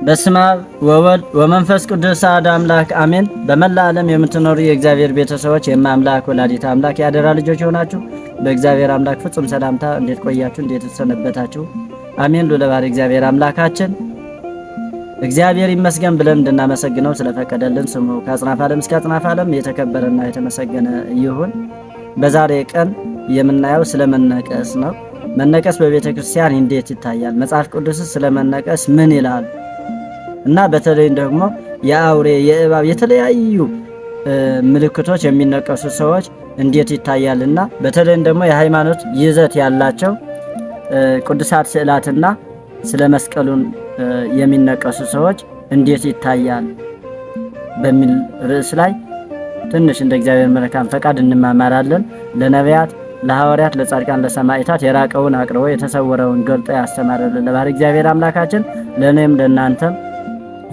በስመ አብ ወወልድ ወመንፈስ ቅዱስ አሐዱ አምላክ አሜን። በመላ ዓለም የምትኖሩ የእግዚአብሔር ቤተሰቦች የማምላክ ወላዲተ አምላክ የአደራ ልጆች የሆናችሁ በእግዚአብሔር አምላክ ፍጹም ሰላምታ እንዴት ቆያችሁ? እንዴት ሰነበታችሁ? አሜን። ሉለ ባሕርይ እግዚአብሔር አምላካችን እግዚአብሔር ይመስገን ብለን እንድናመሰግነው ስለፈቀደልን ስሙ ከአጽናፈ ዓለም እስከ አጽናፈ ዓለም የተከበረና የተመሰገነ ይሁን። በዛሬ ቀን የምናየው ስለ መነቀስ ነው። መነቀስ በቤተ ክርስቲያን እንዴት ይታያል? መጽሐፍ ቅዱስስ ስለ መነቀስ ምን ይላል? እና በተለይም ደግሞ የአውሬ የእባብ የተለያዩ ምልክቶች የሚነቀሱ ሰዎች እንዴት ይታያልና በተለይም ደግሞ የሃይማኖት ይዘት ያላቸው ቅዱሳት ስዕላትና ስለ መስቀሉን የሚነቀሱ ሰዎች እንዴት ይታያል በሚል ርዕስ ላይ ትንሽ እንደ እግዚአብሔር መልካም ፈቃድ እንማማራለን። ለነቢያት፣ ለሐዋርያት፣ ለጻድቃን፣ ለሰማዕታት የራቀውን አቅርቦ የተሰወረውን ገልጦ ያስተማረልን ለባሕርይ እግዚአብሔር አምላካችን ለእኔም ለእናንተም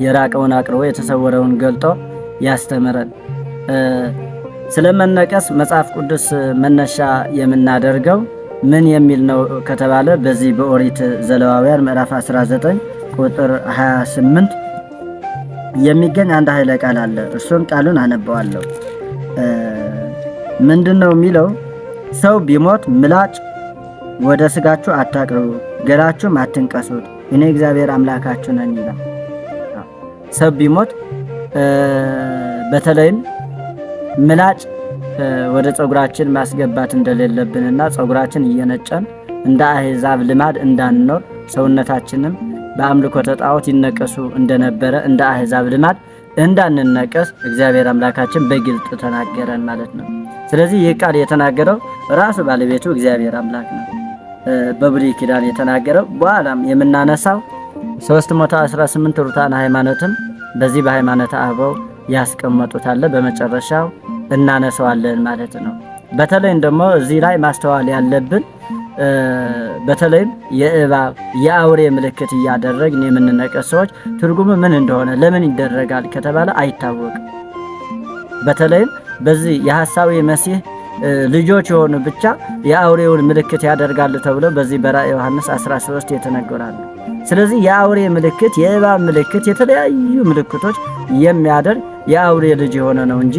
የራቀውን አቅርቦ የተሰወረውን ገልጦ ያስተምረን። ስለመነቀስ መጽሐፍ ቅዱስ መነሻ የምናደርገው ምን የሚል ነው ከተባለ በዚህ በኦሪት ዘሌዋውያን ምዕራፍ 19 ቁጥር 28 የሚገኝ አንድ ኃይለ ቃል አለ። እሱን ቃሉን አነበዋለሁ። ምንድን ነው የሚለው? ሰው ቢሞት ምላጭ ወደ ስጋችሁ አታቅርቡ፣ ገላችሁም አትንቀሱት፣ እኔ እግዚአብሔር አምላካችሁ ነኝ ይላል። ሰው ቢሞት በተለይም ምላጭ ወደ ፀጉራችን ማስገባት እንደሌለብንና ፀጉራችን እየነጨን እንደ አሕዛብ ልማድ እንዳንኖር ሰውነታችንም በአምልኮተ ጣዖት ይነቀሱ እንደነበረ እንደ አሕዛብ ልማድ እንዳንነቀስ እግዚአብሔር አምላካችን በግልጥ ተናገረን ማለት ነው። ስለዚህ ይህ ቃል የተናገረው ራሱ ባለቤቱ እግዚአብሔር አምላክ ነው። በብሉይ ኪዳን የተናገረው በኋላም የምናነሳው 318 ርቱዓነ ሃይማኖትም በዚህ በሃይማኖተ አበው ያስቀመጡት አለ። በመጨረሻው እናነሳዋለን ማለት ነው። በተለይም ደግሞ እዚህ ላይ ማስተዋል ያለብን በተለይም የእባብ የአውሬ ምልክት እያደረግን የምንነቀስ ሰዎች ትርጉሙ ምን እንደሆነ ለምን ይደረጋል ከተባለ አይታወቅም። በተለይም በዚህ የሐሳዊ መሲህ ልጆች የሆኑ ብቻ የአውሬውን ምልክት ያደርጋሉ ተብሎ በዚህ በራእየ ዮሐንስ 13 የተነገራሉ። ስለዚህ የአውሬ ምልክት፣ የእባብ ምልክት፣ የተለያዩ ምልክቶች የሚያደርግ የአውሬ ልጅ የሆነ ነው እንጂ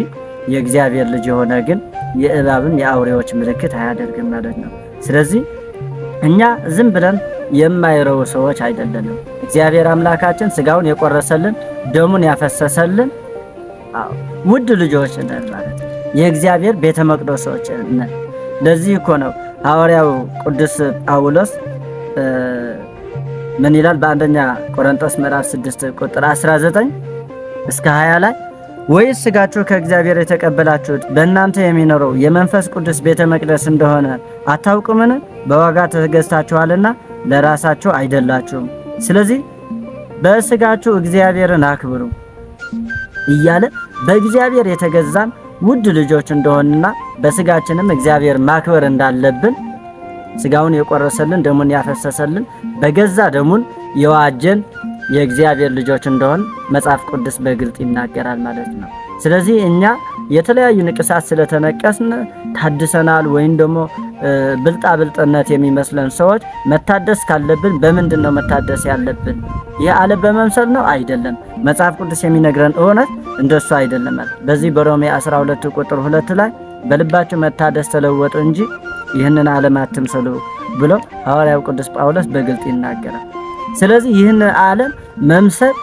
የእግዚአብሔር ልጅ የሆነ ግን የእባብም የአውሬዎች ምልክት አያደርግም ማለት ነው። ስለዚህ እኛ ዝም ብለን የማይረቡ ሰዎች አይደለንም። እግዚአብሔር አምላካችን ስጋውን የቆረሰልን ደሙን ያፈሰሰልን ውድ ልጆች ነን ማለት ነው። የእግዚአብሔር ቤተ መቅደሶች ነን። ለዚህ እኮ ነው ሐዋርያው ቅዱስ ጳውሎስ ምን ይላል? በአንደኛ ቆሮንቶስ ምዕራፍ 6 ቁጥር 19 እስከ 20 ላይ ወይስ ስጋችሁ ከእግዚአብሔር የተቀበላችሁት በእናንተ የሚኖረው የመንፈስ ቅዱስ ቤተ መቅደስ እንደሆነ አታውቁምን? በዋጋ ተገዝታችኋልና ለራሳችሁ አይደላችሁም። ስለዚህ በስጋችሁ እግዚአብሔርን አክብሩ እያለ በእግዚአብሔር የተገዛን ውድ ልጆች እንደሆንና በስጋችንም እግዚአብሔር ማክበር እንዳለብን ስጋውን የቆረሰልን ደሙን ያፈሰሰልን በገዛ ደሙን የዋጀን የእግዚአብሔር ልጆች እንደሆን መጽሐፍ ቅዱስ በግልጥ ይናገራል ማለት ነው። ስለዚህ እኛ የተለያዩ ንቅሳት ስለተነቀስን ታድሰናል ወይም ደግሞ ብልጣ ብልጥነት የሚመስለን ሰዎች መታደስ ካለብን በምንድን ነው መታደስ ያለብን? ይህ ዓለም በመምሰል ነው? አይደለም። መጽሐፍ ቅዱስ የሚነግረን እውነት እንደሱ አይደለም። በዚህ በሮሜ 12 ቁጥር 2 ላይ በልባችሁ መታደስ ተለወጡ እንጂ ይህንን ዓለም አትምሰሉ ብሎ ሐዋርያው ቅዱስ ጳውሎስ በግልጥ ይናገራል። ስለዚህ ይህን ዓለም መምሰል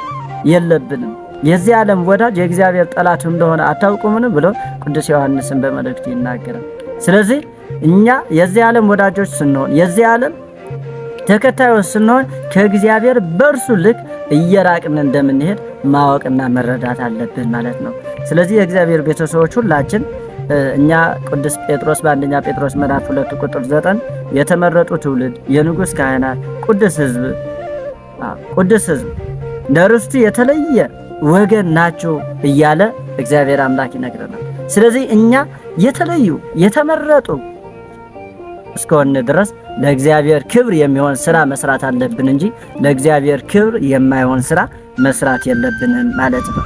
የለብንም። የዚህ ዓለም ወዳጅ የእግዚአብሔር ጠላት እንደሆነ አታውቁምን ብሎ ቅዱስ ዮሐንስን በመልእክቱ ይናገራል። ስለዚህ እኛ የዚህ ዓለም ወዳጆች ስንሆን፣ የዚህ ዓለም ተከታዮች ስንሆን ከእግዚአብሔር በእርሱ ልክ እየራቅን እንደምንሄድ ማወቅና መረዳት አለብን ማለት ነው። ስለዚህ የእግዚአብሔር ቤተሰቦች ሁላችን እኛ ቅዱስ ጴጥሮስ በአንደኛ ጴጥሮስ ምዕራፍ 2 ቁጥር 9 የተመረጡ ትውልድ፣ የንጉሥ ካህናት፣ ቅዱስ ሕዝብ ቅዱስ ሕዝብ ለርስቱ የተለየ ወገን ናቸው እያለ እግዚአብሔር አምላክ ይነግረናል። ስለዚህ እኛ የተለዩ የተመረጡ እስከሆነ ድረስ ለእግዚአብሔር ክብር የሚሆን ስራ መስራት አለብን እንጂ ለእግዚአብሔር ክብር የማይሆን ስራ መስራት የለብንም ማለት ነው።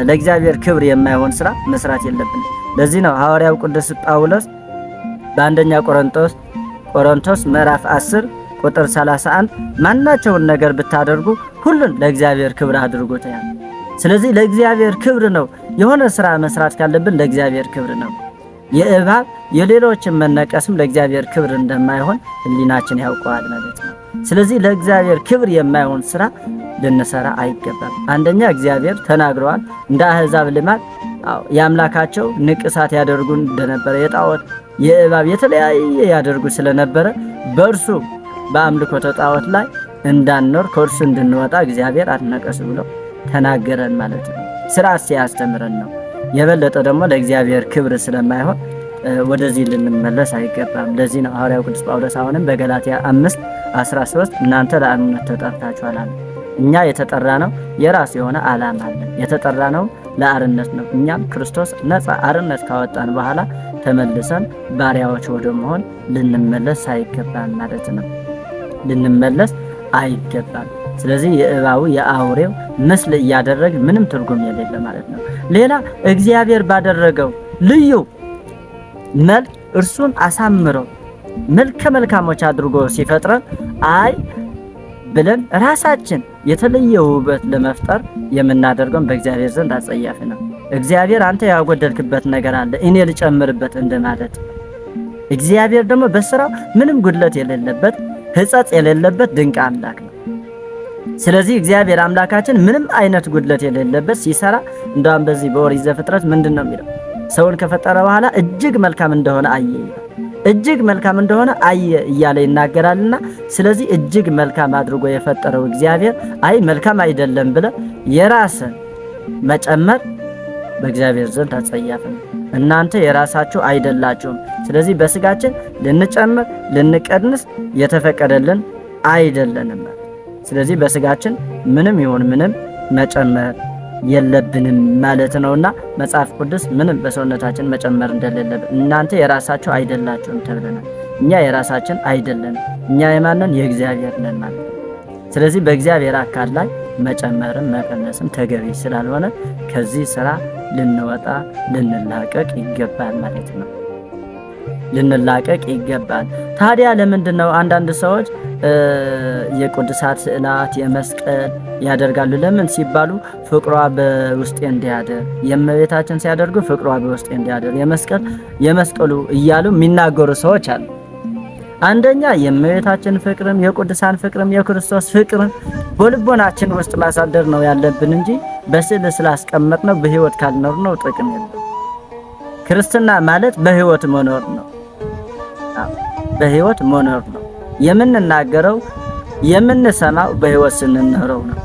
ለእግዚአብሔር ክብር የማይሆን ስራ መስራት የለብንም። ለዚህ ነው ሐዋርያው ቅዱስ ጳውሎስ በአንደኛ ቆሮንቶስ ምዕራፍ 10 ቁጥር 31 ማናቸውን ነገር ብታደርጉ ሁሉን ለእግዚአብሔር ክብር አድርጎት ያለ። ስለዚህ ለእግዚአብሔር ክብር ነው። የሆነ ስራ መስራት ካለብን ለእግዚአብሔር ክብር ነው። የእባብ የሌሎችን መነቀስም ለእግዚአብሔር ክብር እንደማይሆን ሕሊናችን ያውቀዋል ማለት ነው። ስለዚህ ለእግዚአብሔር ክብር የማይሆን ስራ ልንሰራ አይገባም። አንደኛ እግዚአብሔር ተናግረዋል። እንደ አሕዛብ ልማድ የአምላካቸው ንቅሳት ያደርጉ እንደነበረ የጣዖት የእባብ የተለያየ ያደርጉ ስለነበረ በእርሱ በአምልኮተ ጣዖት ላይ እንዳንኖር ከእርሱ እንድንወጣ እግዚአብሔር አትነቀሱ ብሎ ተናገረን ማለት ነው። ስርዓት ሲያስተምረን ነው። የበለጠ ደግሞ ለእግዚአብሔር ክብር ስለማይሆን ወደዚህ ልንመለስ አይገባም። ለዚህ ነው ሐዋርያው ቅዱስ ጳውሎስ አሁንም በገላትያ 5:13 እናንተ ለአርነት ተጠርታችኋል አለ። እኛ የተጠራ ነው የራሱ የሆነ ዓላማ አለን። የተጠራ ነው ለአርነት ነው። እኛም ክርስቶስ ነፃ አርነት ካወጣን በኋላ ተመልሰን ባሪያዎች ወደ መሆን ልንመለስ አይገባም ማለት ነው። ልንመለስ አይገባም። ስለዚህ የእባቡ የአውሬው ምስል እያደረግ ምንም ትርጉም የሌለ ማለት ነው። ሌላ እግዚአብሔር ባደረገው ልዩ መልክ እርሱን አሳምሮ መልከ መልካሞች አድርጎ ሲፈጥረን አይ ብለን ራሳችን የተለየ ውበት ለመፍጠር የምናደርገውን በእግዚአብሔር ዘንድ አጸያፊ ነው። እግዚአብሔር አንተ ያጎደልክበት ነገር አለ እኔ ልጨምርበት እንደማለት። እግዚአብሔር ደግሞ በስራው ምንም ጉድለት የሌለበት ሕጸጽ የሌለበት ድንቅ አምላክ ነው። ስለዚህ እግዚአብሔር አምላካችን ምንም አይነት ጉድለት የሌለበት ሲሰራ፣ እንደውም በዚህ በኦሪት ዘፍጥረት ምንድን ነው የሚለው? ሰውን ከፈጠረ በኋላ እጅግ መልካም እንደሆነ አየ፣ እጅግ መልካም እንደሆነ አየ እያለ ይናገራልና፣ ስለዚህ እጅግ መልካም አድርጎ የፈጠረው እግዚአብሔር አይ መልካም አይደለም ብለ የራስን መጨመር በእግዚአብሔር ዘንድ አጸያፍ ነው። እናንተ የራሳችሁ አይደላችሁም። ስለዚህ በስጋችን ልንጨምር ልንቀንስ የተፈቀደልን አይደለንም። ስለዚህ በስጋችን ምንም ይሁን ምንም መጨመር የለብንም ማለት ነውና መጽሐፍ ቅዱስ ምንም በሰውነታችን መጨመር እንደሌለብን እናንተ የራሳችሁ አይደላችሁም ተብለናል። እኛ የራሳችን አይደለንም። እኛ የማንን የእግዚአብሔር ነን ማለት ነው። ስለዚህ በእግዚአብሔር አካል ላይ መጨመርም መቀነስም ተገቢ ስላልሆነ ከዚህ ስራ ልንወጣ ልንላቀቅ ይገባል ማለት ነው። ልንላቀቅ ይገባል። ታዲያ ለምንድን ነው አንዳንድ ሰዎች የቅዱሳት ስዕላት የመስቀል ያደርጋሉ? ለምን ሲባሉ ፍቅሯ በውስጤ እንዲያደር፣ የእመቤታችን ሲያደርጉ ፍቅሯ በውስጤ እንዲያደር የመስቀል የመስቀሉ እያሉ የሚናገሩ ሰዎች አሉ። አንደኛ የእመቤታችን ፍቅርም የቅዱሳን ፍቅርም የክርስቶስ ፍቅርም በልቦናችን ውስጥ ማሳደር ነው ያለብን እንጂ በስዕል ስላስቀመጥነው በህይወት ካልኖር ነው ጥቅም የለም። ክርስትና ማለት በህይወት መኖር ነው። በህይወት መኖር ነው። የምንናገረው የምንሰማው በህይወት ስንኖረው ነው።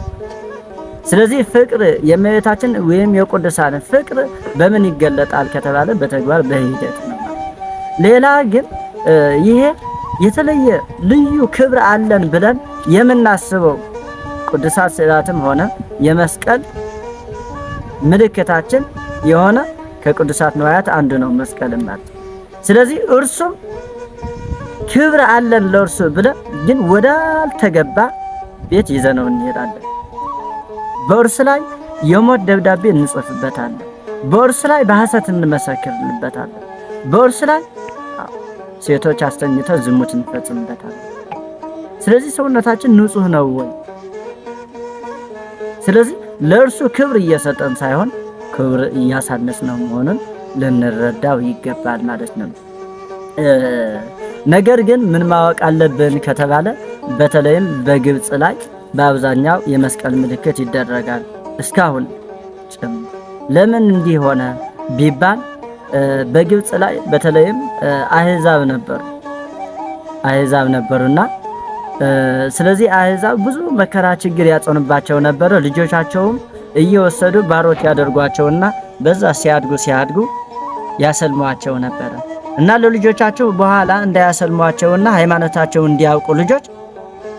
ስለዚህ ፍቅር የእመቤታችን ወይም የቅዱሳን ፍቅር በምን ይገለጣል ከተባለ በተግባር በሂደት ነው። ሌላ ግን ይሄ የተለየ ልዩ ክብር አለን ብለን የምናስበው ቅዱሳት ስዕላትም ሆነ የመስቀል ምልክታችን የሆነ ከቅዱሳት ንዋያት አንዱ ነው መስቀል ማለት። ስለዚህ እርሱም ክብር አለን ለእርሱ ብለን ግን ወዳልተገባ ቤት ይዘነው እንሄዳለን። በእርሱ ላይ የሞት ደብዳቤ እንጽፍበታለን። በእርሱ ላይ በሐሰት እንመሰክርበታለን። በእርሱ ላይ ሴቶች አስተኝተን ዝሙት እንፈጽምበታለን። ስለዚህ ሰውነታችን ንጹህ ነው ወይ? ስለዚህ ለእርሱ ክብር እየሰጠን ሳይሆን ክብር እያሳነስ ነው መሆኑን ልንረዳው ይገባል ማለት ነው። ነገር ግን ምን ማወቅ አለብን ከተባለ በተለይም በግብፅ ላይ በአብዛኛው የመስቀል ምልክት ይደረጋል እስካሁን ጭምር። ለምን እንዲህ ሆነ ቢባል በግብፅ ላይ በተለይም አህዛብ ነበሩ አህዛብ ነበሩና ስለዚህ አህዛብ ብዙ መከራ ችግር ያጸኑባቸው ነበረ። ልጆቻቸውም እየወሰዱ ባሮች ያደርጓቸውና በዛ ሲያድጉ ሲያድጉ ያሰልሟቸው ነበረ እና ለልጆቻቸው በኋላ እንዳያሰልሟቸውና ሃይማኖታቸው እንዲያውቁ ልጆች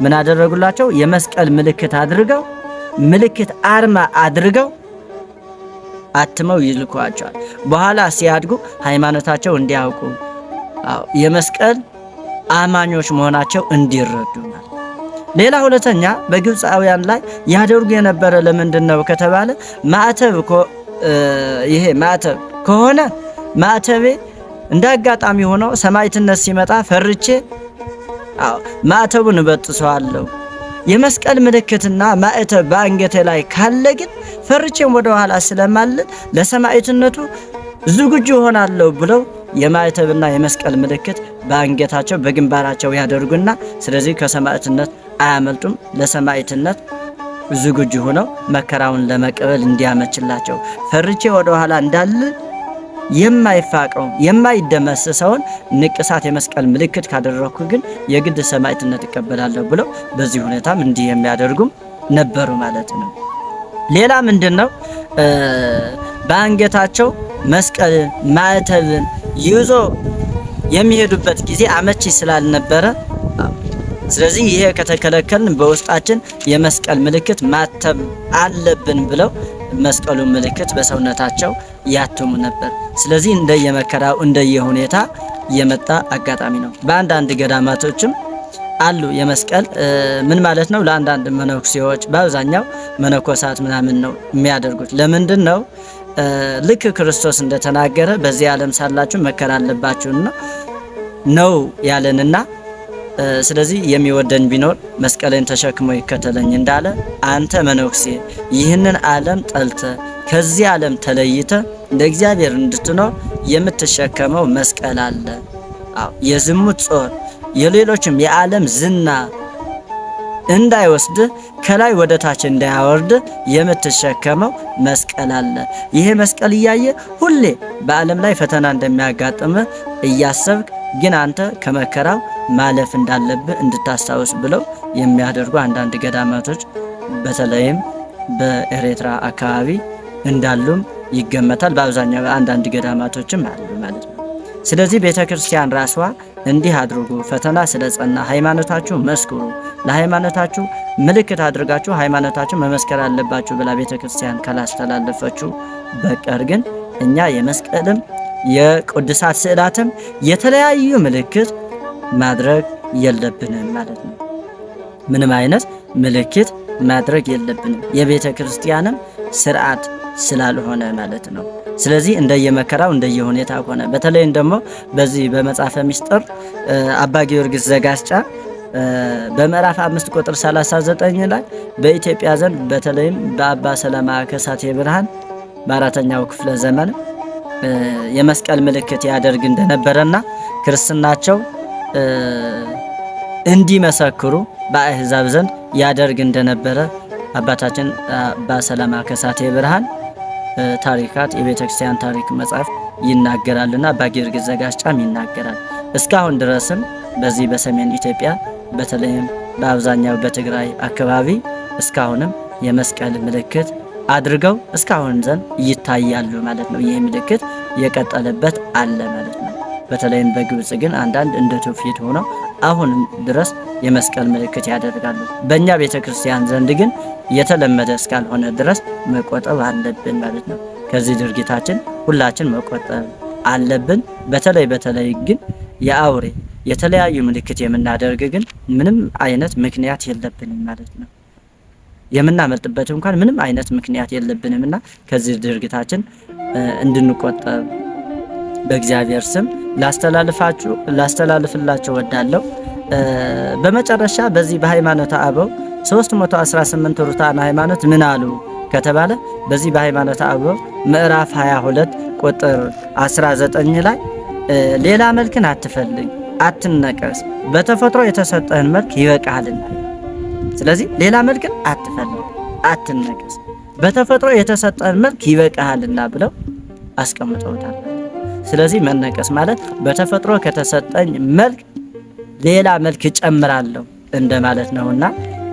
ምን አደረጉላቸው? የመስቀል ምልክት አድርገው ምልክት አርማ አድርገው አትመው ይልኳቸዋል። በኋላ ሲያድጉ ሃይማኖታቸው እንዲያውቁ የመስቀል አማኞች መሆናቸው እንዲረዱ ማለት። ሌላ ሁለተኛ በግብፃውያን ላይ ያደርጉ የነበረ ለምንድን ነው ከተባለ ማዕተብ ይሄ ማዕተብ ከሆነ ማዕተቤ እንደ አጋጣሚ ሆኖ ሰማዕትነት ሲመጣ ፈርቼ ማዕተቡን እበጥሰዋለሁ። የመስቀል ምልክትና ማዕተብ በአንገቴ ላይ ካለ ግን ፈርቼም ወደ ኋላ ስለማልል ለሰማዕትነቱ ዝግጁ እሆናለሁ ብለው የማዕተብና የመስቀል ምልክት በአንገታቸው በግንባራቸው ያደርጉና ስለዚህ ከሰማዕትነት አያመልጡም። ለሰማዕትነት ዝግጁ ሆነው መከራውን ለመቀበል እንዲያመችላቸው ፈርቼ ወደ ኋላ እንዳልል የማይፋቀው የማይደመስሰውን ንቅሳት የመስቀል ምልክት ካደረኩ ግን የግድ ሰማዕትነት እቀበላለሁ ብለው በዚህ ሁኔታም እንዲህ የሚያደርጉም ነበሩ ማለት ነው። ሌላ ምንድን ነው? በአንገታቸው መስቀልን ማዕተብን ይዞ የሚሄዱበት ጊዜ አመቺ ስላልነበረ፣ ስለዚህ ይሄ ከተከለከልን በውስጣችን የመስቀል ምልክት ማተብ አለብን ብለው መስቀሉ ምልክት በሰውነታቸው ያትሙ ነበር። ስለዚህ እንደየመከራው እንደየሁኔታ የመጣ አጋጣሚ ነው። በአንዳንድ ገዳማቶችም አሉ የመስቀል ምን ማለት ነው? ለአንዳንድ መነኩሴዎች በአብዛኛው መነኮሳት ምናምን ነው የሚያደርጉት። ለምንድን ነው? ልክ ክርስቶስ እንደተናገረ በዚህ ዓለም ሳላችሁ መከራ አለባችሁና ነው ያለንና፣ ስለዚህ የሚወደኝ ቢኖር መስቀልን ተሸክሞ ይከተለኝ እንዳለ፣ አንተ መነኩሴ ይህንን ዓለም ጠልተ ከዚህ ዓለም ተለይተ ለእግዚአብሔር እንድትኖር የምትሸከመው መስቀል አለ። አዎ፣ የዝሙት ጾር የሌሎችም የዓለም ዝና እንዳይወስድህ ከላይ ወደ ታች እንዳያወርድ የምትሸከመው መስቀል አለ። ይሄ መስቀል እያየ ሁሌ በዓለም ላይ ፈተና እንደሚያጋጥምህ እያሰብክ ግን አንተ ከመከራው ማለፍ እንዳለብህ እንድታስታውስ ብለው የሚያደርጉ አንዳንድ ገዳማቶች በተለይም በኤርትራ አካባቢ እንዳሉም ይገመታል። በአብዛኛው አንዳንድ ገዳማቶችም አሉ ማለት ነው። ስለዚህ ቤተ ክርስቲያን ራሷ እንዲህ አድርጉ፣ ፈተና ስለጸና ሃይማኖታችሁ መስክሩ፣ ለሃይማኖታችሁ ምልክት አድርጋችሁ ሃይማኖታችሁ መመስከር አለባችሁ ብላ ቤተ ክርስቲያን ካላስተላለፈችው በቀር ግን እኛ የመስቀልም የቅዱሳት ስዕላትም የተለያዩ ምልክት ማድረግ የለብንም ማለት ነው። ምንም አይነት ምልክት ማድረግ የለብንም፣ የቤተ ክርስቲያንም ስርዓት ስላልሆነ ማለት ነው። ስለዚህ እንደየመከራው እንደየሁኔታ ሆነ። በተለይም ደግሞ በዚህ በመጽሐፈ ምስጢር አባ ጊዮርጊስ ዘጋስጫ በምዕራፍ 5 ቁጥር 39 ላይ በኢትዮጵያ ዘንድ በተለይም በአባ ሰላማ ከሳቴ ብርሃን በአራተኛው ክፍለ ዘመን የመስቀል ምልክት ያደርግ እንደነበረና ክርስትናቸው እንዲመሰክሩ በአሕዛብ ዘንድ ያደርግ እንደነበረ አባታችን አባ ሰላማ ከሳቴ ብርሃን ታሪካት የቤተክርስቲያን ታሪክ መጽሐፍ ይናገራልና አባ ጊዮርጊስ ዘጋስጫም ይናገራል። እስካሁን ድረስም በዚህ በሰሜን ኢትዮጵያ በተለይም በአብዛኛው በትግራይ አካባቢ እስካሁንም የመስቀል ምልክት አድርገው እስካሁን ዘንድ ይታያሉ ማለት ነው። ይህ ምልክት የቀጠለበት አለ ማለት ነው። በተለይም በግብጽ ግን አንዳንድ እንደ ትውፊት ሆነው አሁንም ድረስ የመስቀል ምልክት ያደርጋሉ። በእኛ ቤተክርስቲያን ዘንድ ግን የተለመደ እስካልሆነ ድረስ መቆጠብ አለብን ማለት ነው። ከዚህ ድርጊታችን ሁላችን መቆጠብ አለብን። በተለይ በተለይ ግን የአውሬ የተለያዩ ምልክት የምናደርግ ግን ምንም አይነት ምክንያት የለብንም ማለት ነው። የምናመልጥበት እንኳን ምንም አይነት ምክንያት የለብንም እና ከዚህ ድርጊታችን እንድንቆጠብ በእግዚአብሔር ስም ላስተላልፍላችሁ ወዳለሁ። በመጨረሻ በዚህ በሃይማኖተ አበው 318 ርቱዓነ ሃይማኖት ምን አሉ ከተባለ፣ በዚህ በሃይማኖተ አበው ምዕራፍ 22 ቁጥር 19 ላይ ሌላ መልክን አትፈልግ፣ አትነቀስ፣ በተፈጥሮ የተሰጠህን መልክ ይበቃሃልና። ስለዚህ ሌላ መልክን አትፈልግ፣ አትነቀስ፣ በተፈጥሮ የተሰጠህን መልክ ይበቃሃልና ብለው አስቀምጠውታል። ስለዚህ መነቀስ ማለት በተፈጥሮ ከተሰጠኝ መልክ ሌላ መልክ እጨምራለሁ እንደማለት ነውና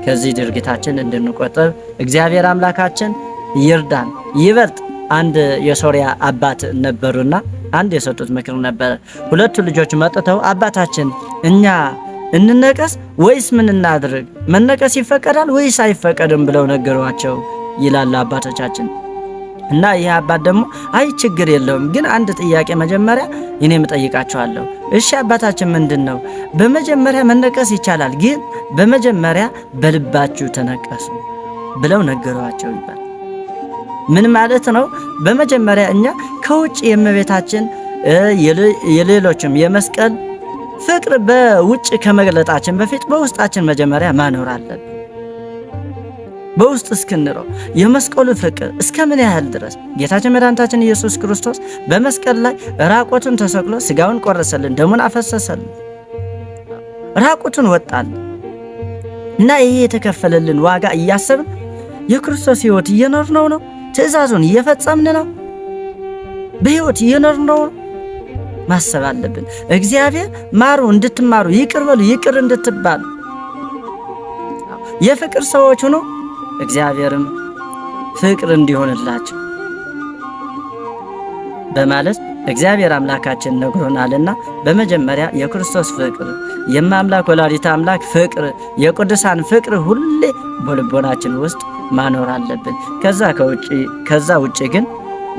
ከዚህ ድርጊታችን እንድንቆጠብ እግዚአብሔር አምላካችን ይርዳን። ይበልጥ አንድ የሶሪያ አባት ነበሩና አንድ የሰጡት ምክር ነበረ። ሁለቱ ልጆች መጥተው አባታችን እኛ እንነቀስ ወይስ ምን እናድርግ? መነቀስ ይፈቀዳል ወይስ አይፈቀድም ብለው ነገሯቸው ይላሉ አባቶቻችን። እና ይህ አባት ደግሞ አይ ችግር የለውም፣ ግን አንድ ጥያቄ መጀመሪያ እኔም እጠይቃቸዋለሁ። እሺ አባታችን ምንድን ነው? በመጀመሪያ መነቀስ ይቻላል፣ ግን በመጀመሪያ በልባችሁ ተነቀሱ ብለው ነገሯቸው ይባላል። ምን ማለት ነው? በመጀመሪያ እኛ ከውጭ የእመቤታችን የሌሎችም የመስቀል ፍቅር በውጭ ከመግለጣችን በፊት በውስጣችን መጀመሪያ ማኖር አለብን። በውስጥ እስክንረው የመስቀሉ ፍቅር እስከ ምን ያህል ድረስ ጌታችን መድኃኒታችን ኢየሱስ ክርስቶስ በመስቀል ላይ ራቆቱን ተሰቅሎ ስጋውን ቆረሰልን፣ ደሙን አፈሰሰልን፣ ራቁቱን ወጣልን እና ይሄ የተከፈለልን ዋጋ እያሰብን የክርስቶስ ሕይወት እየኖርነው ነው። ትእዛዙን እየፈጸምን ነው። በሕይወት እየኖርነው ነው። ማሰብ አለብን። እግዚአብሔር ማሩ እንድትማሩ፣ ይቅር በሉ ይቅር እንድትባሉ የፍቅር ሰዎች ሆኖ እግዚአብሔርም ፍቅር እንዲሆንላቸው በማለት እግዚአብሔር አምላካችን ነግሮናልና በመጀመሪያ የክርስቶስ ፍቅር፣ የማምላክ ወላዲተ አምላክ ፍቅር፣ የቅዱሳን ፍቅር ሁሌ በልቦናችን ውስጥ ማኖር አለብን። ከዛ ውጪ ግን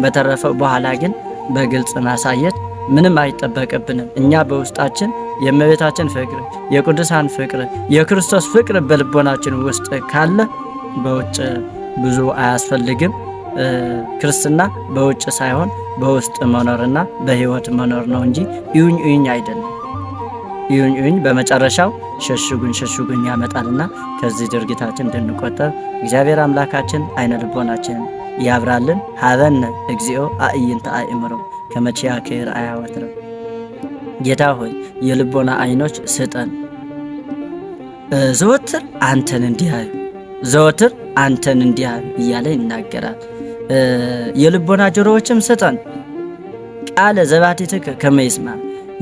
በተረፈው በኋላ ግን በግልጽ ማሳየት ምንም አይጠበቅብንም። እኛ በውስጣችን የእመቤታችን ፍቅር፣ የቅዱሳን ፍቅር፣ የክርስቶስ ፍቅር በልቦናችን ውስጥ ካለ በውጭ ብዙ አያስፈልግም። ክርስትና በውጭ ሳይሆን በውስጥ መኖርና በህይወት መኖር ነው እንጂ እዩኝ እዩኝ አይደለም። እዩኝ እዩኝ በመጨረሻው ሸሽጉኝ ሸሽጉኝ ያመጣልና ከዚህ ድርጊታችን እንድንቆጠብ እግዚአብሔር አምላካችን አይነ ልቦናችን ያብራልን። ሀበነ እግዚኦ አእይንተ አእምሮ ከመቼ አያወትርም። ጌታ ሆይ የልቦና አይኖች ስጠን፣ ዘወትር አንተን እንዲያዩ ዘወትር አንተን እንዲያዩ እያለ ይናገራል። የልቦና ጆሮዎችም ስጠን፣ ቃለ ዘባቲትከ ከመ ይስማ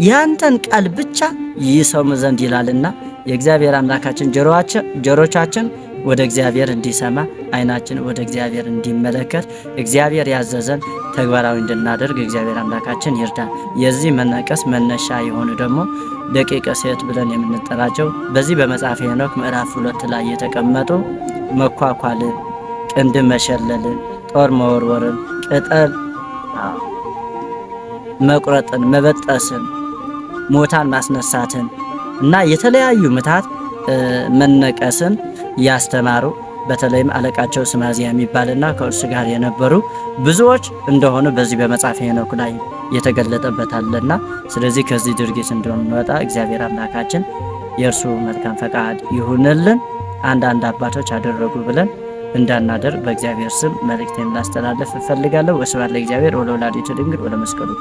ያንተን ቃል ብቻ ይሰሙ ዘንድ ይላልና የእግዚአብሔር አምላካችን ጆሮቻችን ወደ እግዚአብሔር እንዲሰማ አይናችን ወደ እግዚአብሔር እንዲመለከት እግዚአብሔር ያዘዘን ተግባራዊ እንድናደርግ እግዚአብሔር አምላካችን ይርዳን። የዚህ መነቀስ መነሻ የሆኑ ደግሞ ደቂቀ ሴት ብለን የምንጠራቸው በዚህ በመጽሐፈ ሄኖክ ምዕራፍ 2 ላይ የተቀመጡ መኳኳልን፣ ቅንድብ መሸለልን፣ ጦር መወርወርን፣ ቅጠል መቁረጥን፣ መበጠስን፣ ሞታን ማስነሳትን እና የተለያዩ ምታት መነቀስን ያስተማሩ በተለይም አለቃቸው ስማዚያ የሚባልና ከእርሱ ጋር የነበሩ ብዙዎች እንደሆኑ በዚህ በመጽሐፈ ሄኖክ ላይ የተገለጠበት አለና፣ ስለዚህ ከዚህ ድርጊት እንድንወጣ እግዚአብሔር አምላካችን የእርሱ መልካም ፈቃድ ይሁንልን። አንዳንድ አባቶች አደረጉ ብለን እንዳናደርግ በእግዚአብሔር ስም መልእክቴን ላስተላለፍ እፈልጋለሁ። ወስብሐት ለእግዚአብሔር ወለወላዲቱ ድንግል ወለመስቀሉ።